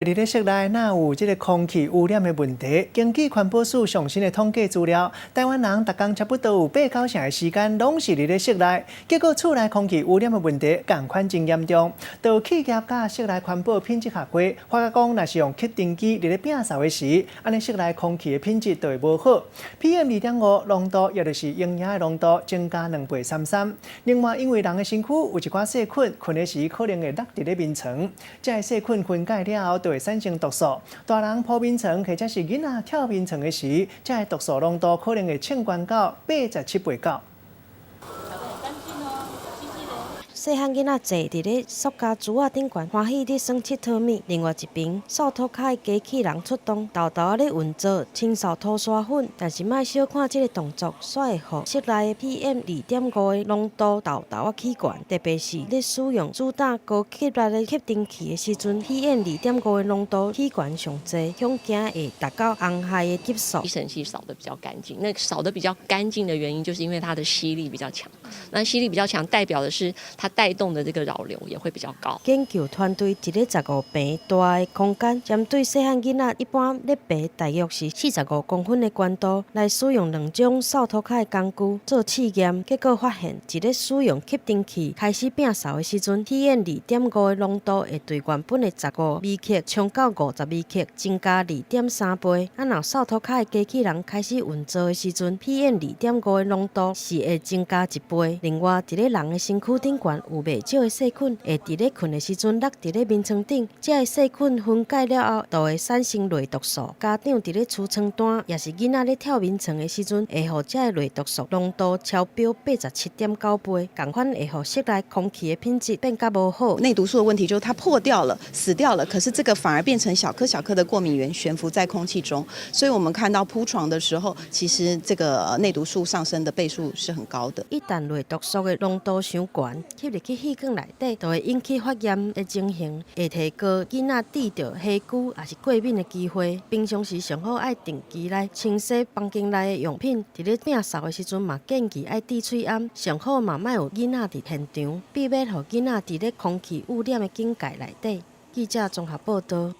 佇咧室內若有這个空氣污染的問題？根據環保署上新的統計資料，台灣人逐工差不多有八九成的時間攏是佇咧室內，結果厝內空氣污染的問題仝款真嚴重。就企業佮室內環保品質合規，發覺講若是用吸塵機佇咧摒掃的時，按呢室內空氣的品質就會無好。PM 2.5濃度，也就是螢的濃度增加2.33倍。另外，因為人的身軀有一寡細菌，睏的時可能會落佇咧眠床，這个細菌分解了後，就會產生毒素。大人鋪眠床或者是囡仔跳眠床的時，這个毒素濃度可能會衝懸到87倍高。細漢囡仔坐佇咧塑膠櫥仔頂懸，歡喜咧耍𨑨迌物。另外一邊，掃塗跤的機器人出動，沓沓咧運作清掃塗沙粉。但是莫小看這个動作，煞會予室內 PM 2.5的濃度沓沓仔起懸。特別是咧使用主打高吸力的吸塵器的時陣，PM 2.5的濃度起懸上濟，恐驚會達到紅害的級數。吸塵器掃得比較乾淨，那掃得比較乾淨的原因，就是因為它的吸力比較強。那吸力比較強，代表的是它帶動的這個擾流也會比較高。研究團隊佇咧15平大的空間，針對細漢囡仔一般咧爬大約是45公分的懸度，來使用兩種掃塗跤的工具做試驗，結果發現，佇咧使用吸塵器開始摒掃的時陣，PM 2.5的濃度會對原本的15微克衝到50微克，增加2.3倍。啊，若掃塗跤的機器人開始運作的時陣，PM 2.5的濃度是會增加一倍。另外，佇咧人的身軀頂懸有袂少的細菌，會佇咧睏的時陣落佇咧眠床頂，這个細菌分解了後，就會產生內毒素。家長佇咧除床單，抑是囡仔咧跳眠床的時陣，會予這个內毒素濃度超標87.9倍，仝款會予室內空氣的品質變較無好。內毒素的問題就是它破掉了、死掉了，可是這個反而變成小顆小顆的過敏原懸浮在空氣中，所以我們看到鋪床的時候，其實這個內毒素上升的倍數是很高的。一旦內毒素的濃度傷懸，吸入去氣管內底，就會引起發炎的情形，會提高囡仔得著痚疽抑是過敏的機會。平常時上好愛定期來清洗房間內的用品，佇咧摒掃的時陣嘛建議愛戴喙罨，上好嘛莫有囡仔佇現場，避免予囡仔佇咧空氣污染的境界內底。記者綜合報道。